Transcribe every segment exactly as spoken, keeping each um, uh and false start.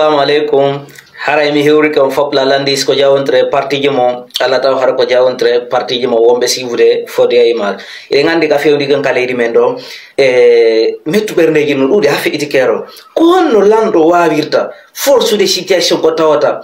Assalamu alaikum. Haray mi hewrike on fop la landis ko jawontre partiji mo. Allah taw har ko jawontre partiji mo wonɓe sivude fodi e imar. Eɗen anndi ka fewndi kan ka leydi men ɗo. E mettu ɓerndeji no ɗuuɗi ha feƴƴiti keero. Ko honno lanɗo wawirta forsude situation ko tawata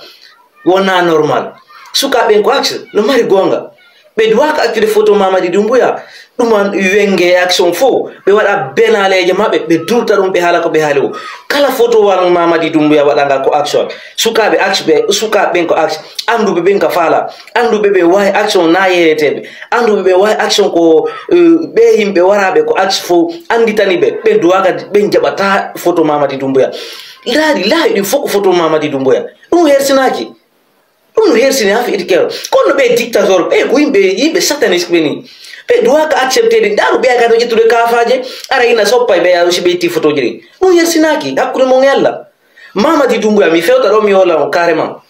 wona normal? Sukaaɓe ɓen ko axe no mari goonga. Ɓe duwaaka accude photo Mamadi Doumbouya. Ɗuman wenge e action fof. Ɓe waɗa benaleeje maɓɓe, ɓe durta ɗum, ɓe haala ko ɓe haali o. Kala photo wano Mamadi Doumbouya waɗanga ko action. Sukaaɓe axe ɓe, sukaaɓe ɓen ko axe. Annduɓe ɓen ka faala. Annduɓe ɓe waawi action na yeeyeteeɓe. Annduɓe ɓe waawi action ko, eh, ɓe yimɓe waraaɓe ko axe fof annditani ɓe. Ɓen duwaaka, ɓen jaɓata photo Mamadi Doumbouya. Laaɗi, laawi ɗin fof ko photo Mamadi Doumbouya. Ɗum hersinaaki. Ɗum no hersini haa fi'iti keero. Kono ɓe dictateur, ɓe ko yimɓe, yimɓe sataniste ɓe ni. Ɓe duwaaka accepté ɗin. Ndaaru ɓe kadi no ƴettude kaafaaje, ara ina soppa e ɓe yaha si ɓe itti fotooji ɗin. Ɗum hersinaaki hakkunde mon e Allah. Mamadi Doumbouya, mi fewta ɗo, mi hoola on carrément.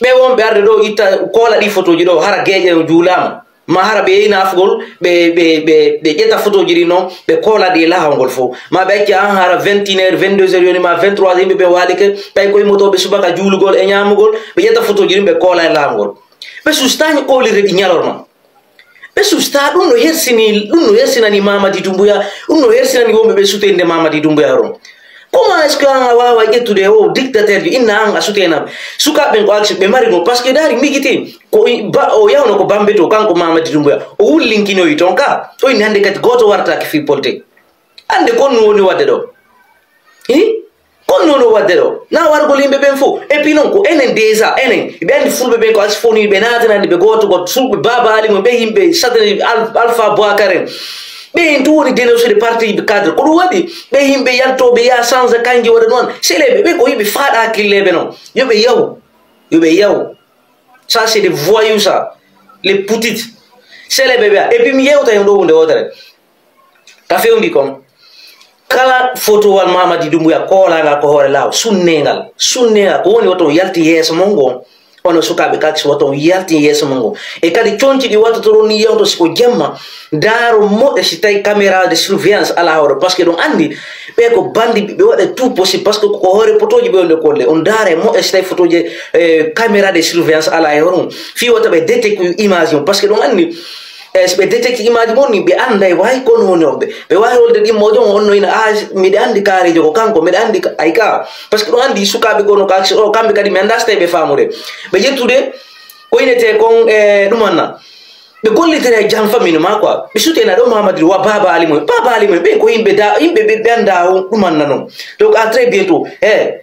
Ɓe wonɓe arde ɗo itta koola ɗi fotooji ɗo, hara geeƴe on juulaama. Ma hara ɓe yehi naafugol, ɓe, ɓe, ɓe, ɓe ƴetta fotooji ɗin non, ɓe koola ɗi e lahawol ngol fof. Ma ɓe acca an hara vingt et une heures, vingt-deux heures yoni ma vingt-trois heures, yimɓe ɓe waalike, ɓay ko immotooɓe subaka juulugol e ñaamugol, ɓe ƴetta fotooji ɗin, ɓe koola e lahawol ngol. Ɓe sustaani koolirde ɗi ñalorma. Ɓe sustaa, ɗum no hersini, ɗum no hersinani Mamadi Doumbouya, ɗum no hersinani wonɓe ɓe sutende Mamadi Doumbouya ɗon. Comment est-ce que an a waawa ƴettude o dictateur jo inna an a sutenam? Sukaaɓe ɓen ko action ɓe mari ɗum, parce que daari migiti, ko i-, ba-, o yawno ko Bambe to, kanko Mamadi Doumbouya. O wullinkinoyi ton ka. O inni hannde kadi gooto warataake fii politique. Hannde kon no woni waɗde ɗo? Hi? Kon no woni waɗde ɗo? Na wargol yimɓe ɓen fof. Et puis non, ko enen déjà, enen. Ɓe anndi fulɓe ɓen ko action fof ni, ɓe naatanani ɓe gooto gooto. Fulɓe Baba Ali mum, ɓe yimɓe satani Al-, Alpha Boubacar en. Ɓe en tun woni dénoncer parti cadre. Ko ɗum waɗi ɓe yimɓe yaltooɓe yaha change kanji waɗa noon. Seleɓe ɓe ko yimɓe faaɗa hakkilleɓe noon. Yo ɓe yahu. Yo ɓe yahu. Ça, c'est des voyous, ça. Les petites. Seleɓe ɓe. Et puis, mi yewta hen ɗo hunde wotere. Ka fewndi kon. Kala fotowal Mamadi Doumbouya koolaangal ko hoore laawol. Sunneengal. Sunneengal. Ko woni woto on yalti yeeso mon ngon. Onon sukaaɓe kaki, so woto on yaltin yeeso mon ngon. E kadi conci ɗi wattotoron ni yewto si ko jemma. Ndaaro moƴƴa si tawi caméra de surveillance alaa hoore. Parce que ɗon anndi ɓe ko bandi ɓe waɗa tout possible. Parce que ko hoore potooji ɓe wonde kolle. On ndaara e moƴƴa si tawi fotooji, eh, caméra de surveillance alaa e hoore mum. Fii wota ɓe détecte image on. Parce que ɗon anndi, eh, si ɓe détecte image mon ni, ɓe annday way kono woni on ɓe. Ɓe waawi holde ɗimmo jon on no ina, "Ah, miɗa anndi kaareejo ko kanko, miɗa anndi ka-, ay ka." Parce que ɗon anndi sukaaɓe gono ka, o kamɓe kadi mi anndaa si tawi ɓe faamude. Ɓe ƴettude ko inete kon, eh, ɗum anna. Ɓe gollitira e jam famille ma quoi. Ɓe sutena ɗo Mamadi wa Baba Ali Moy. Baba Ali Moy, ɓe ko yimɓe da, yimɓe ɓe, ɓe anndaa on ɗum anna non. Donc, à très bientôt. Eh,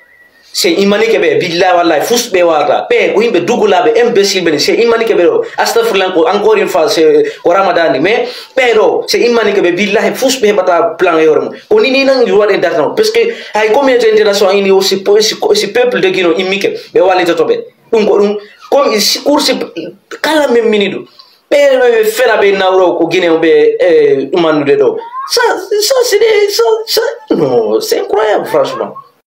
c'est humanisé ɓe, billahi wallahi, fus ɓe wata. Ɓe ko yimɓe dugulaaɓe, imbécile ɓe ni. C'est humanisé ɓe ɗo. Astagfirullah, ko encore une fois, c'est ko Ramadan ni. Mais ɓe ɗo, c'est humanisé ɓe, billahi, fus ɓe heɓata plan e hoore mum. Ko ni ni nan waɗe data non. Parce que hay communauté internationale ini aussi, po-, si, si peuple de Guinée immike, ɓe wallitoto ɓe. Ɗum ko ɗum, comme si kursi kala min mini ɗum. Ɓe, ɓe, ɓe fera ɓe nawro ko Guinée ɓe, eh, ɗum anndude ɗo. Ça, ça, c'est des, ça, ça, non, c'est incroyable, franchement.